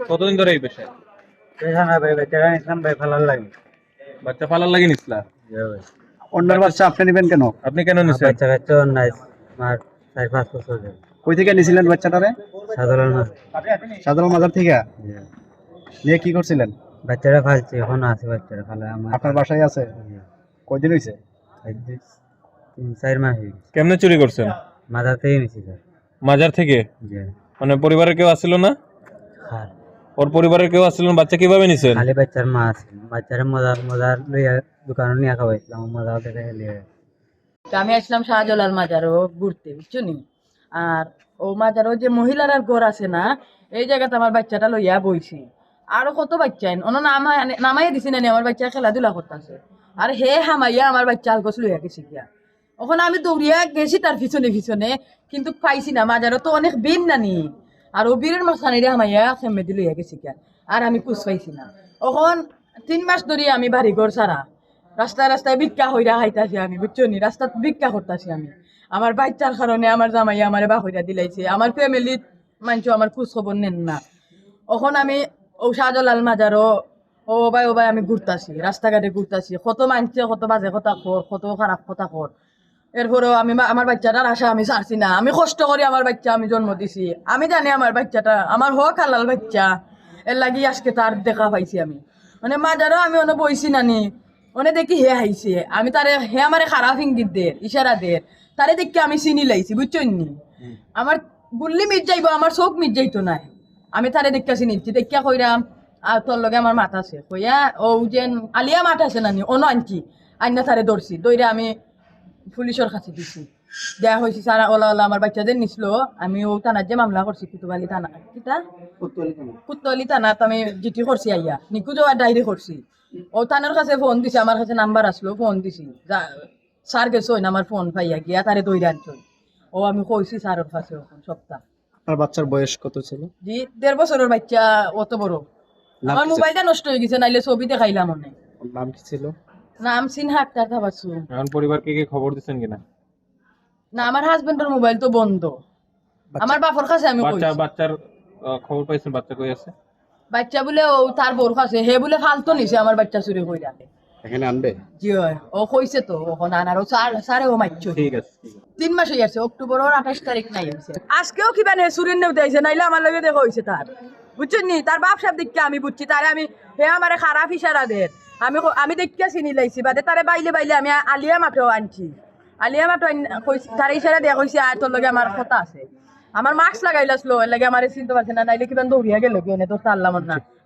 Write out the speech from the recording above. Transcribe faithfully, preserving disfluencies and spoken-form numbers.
কতদিন ধরে এই পেশায়? পেশা না ভাই, বাচ্চারা নিছিলাম ভাই, ফালার লাগি। বাচ্চা ফালার লাগি নিছিলা? অন্যের বাচ্চা আপনি নিবেন কেন? আপনি কেন নিছেন? বাচ্চা কাচ্চা নাই, আমার চার পাঁচ বছর ধরে। কই থেকে নিছিলেন বাচ্চাটারে? সাধারণ না। সাধারণ বাজার থেকে। নিয়ে কি করছিলেন? বাচ্চারা ফালছি, এখন আছে বাচ্চারা ফালা আমার। আপনার বাসায় আছে? কয়দিন হয়েছে? এই যে তিন চার মাস হয়ে গেছে। কেমনে চুরি করছেন? মাজার থেকে নিছি স্যার। মাজার থেকে? জি। মানে পরিবারের কেউ আসছিল না? হ্যাঁ। ওর পরিবারের কেউ আসছিল না? বাচ্চা কিভাবে নিছেন? খালি বাচ্চার মা আছে, বাচ্চারা মজা মজা লইয়া দোকানে নিয়ে খাওয়াইছিলাম, মজা দেখে লিয়ে। তো আমি আসলাম শাহজালাল মাজারও ঘুরতে, বুঝছো নি? আর ও মাজারও যে মহিলার আর ঘর আছে না, এই জায়গাতে আমার বাচ্চাটা লইয়া বইছি। আরো কত বাচ্চা আইন, অন্য নামাই দিছি না নি, আমার বাচ্চা খেলাধুলা করতেছে। আর হে হামাইয়া আমার বাচ্চা আলগোছ লইয়া গেছে গিয়া। ওখানে আমি দৌড়িয়া গেছি তার পিছনে পিছনে, কিন্তু পাইছি না। মাজারও তো অনেক ভিড় না নি, আর ও ভিড়ের মাঝখানে রে হামাইয়া খেমে দিল হইয়া গেছি গিয়া। আর আমি কুছ পাইছি না। ওখান তিন মাস ধরে আমি বাড়ি ঘর ছাড়া, রাস্তায় রাস্তায় ভিক্ষা কইরা খাইতাছি আমি, বুঝছো নি? রাস্তাত ভিক্ষা করতাছি আমি। আমার বাচ্চার কারণে আমার জামাইয়ে আমারে বার কইরা দিলাইছে। আমার ফ্যামিলির মানষে আমার খোঁজ খবর নেন না। অখন আমি ও শাহজালাল মাজারও, ও ভাই, ও ভাই, আমি ঘুরতাছি, রাস্তাঘাটে ঘুরতাছি, কত মানষে কত বাজে কথা কর, কত খারাপ কথা কর। এরপরেও আমি মা-, আমার বাচ্চাটার আশা আমি ছাড়ছি না। আমি কষ্ট করি আমার বাচ্চা আমি জন্ম দিছি, আমি জানি আমার বাচ্চাটা আমার হক হালাল বাচ্চা, এর লাগি আজকে তার দেখা পাইছি আমি। মানে মাজারও আমি অনে বইছি নানি, অনে দেখি হে আইছে, আমি তারে, হে আমারে খারাপ ইঙ্গিত দের, ইশারা দের, তারে দেখি আমি চিনি লাইছি, বুঝছইন নি? আমার গুল্লি মিট যাইবো, আমার চোখ মিট যাইতো নায়। আমি তারে দেখিয়া চিনিছি, দেখিয়া কইরাম, "আর তোর লগে আমার মাত আছে।" কইয়া, "ও যে আলিয়া মাত আছে নানি, অনো আনছি।" আইনা তারে ধরছি, ধইরা আমি পুলিশর কাছে দিছি। দেয়া কইছি, "স্যার, ওলা ওলা আমার বাচ্চাদের নিছিল, আমি ও থানার যে মামলা করছি, কুতুবালি থানা।" কিতা? কুতুবালি থানাত আমি জিডি করছি আইয়া, নিখোঁজ হওয়ার ডায়েরি করছি। ও থানার কাছে ফোন দিছে, আমার কাছে নাম্বার আসলো, ফোন দিছি। যা, স্যার গেছইন, আমার ফোন পাইয়া গিয়া তারে ধইরা আনছইন। ও আমি কইছি স্যারর কাছে অখন সবটা। আপনার বাচ্চার বয়স কত ছিল? জি, দেড় বছরর বাচ্চা, অত বড়। নাম আমার কি ছিল? মোবাইলটা নষ্ট হয়ে গেছে, নাইলে ছবি দেখাইলাম অনে। নাম কি ছিল? নাম সিনহা আক্তার তাবাসসুম। এখন পরিবারকে কি খবর দিচ্ছেন কিনা? না, আমার হাজবেন্ডর মোবাইল তো বন্ধ। আমার বাপর কাছে আমি বাচ্চা কইছি। বাচ্চার আহ, খবর পাইছেন? বাচ্চা কই আছে? বাচ্চা বুলে ও তার বউর কাছে, হে বুলে ফালতো নিছে আমার বাচ্চা চুরি কইরা। এখানে আনবে? জি অয়, ও কইছে তো, অখন আনার ও স্যার, স্যারে ও মারছে। ঠিক আছে, ঠিক আছে। তিন মাস হয়ে গেছে, অক্টোবরর আঠাশ তারিখ নাই হইছে। আজকেও কিবা নে চুরির নেউতে আইছে, নাইলে আমার লগে দেখা হইছে তার। বুঝছইন নি? তার বাপ সাহেব দেখিয়া আমি বুঝছি, তারে আমি, হে আমারে খারাপ ইশারা দের। আমি ক-, আমি দেখিয়া চিনি লাইছি, বাদে তারে বাইলে বাইলে আমি আ-, আলিয়া মাঠেও আনছি। আলিয়া মাঠেও আন-, কইছি, তারে ইশারা দিয়া কইছি, "আয়, তোর লগে আমার কথা আছে।" আমার মাস্ক লাগাইল আসলো, এর লাগে আমারে চিনতে পারছে না, নাইলে কিবা দৌড়িয়া গেল গিয়া, অনে ধরতে পারলাম না।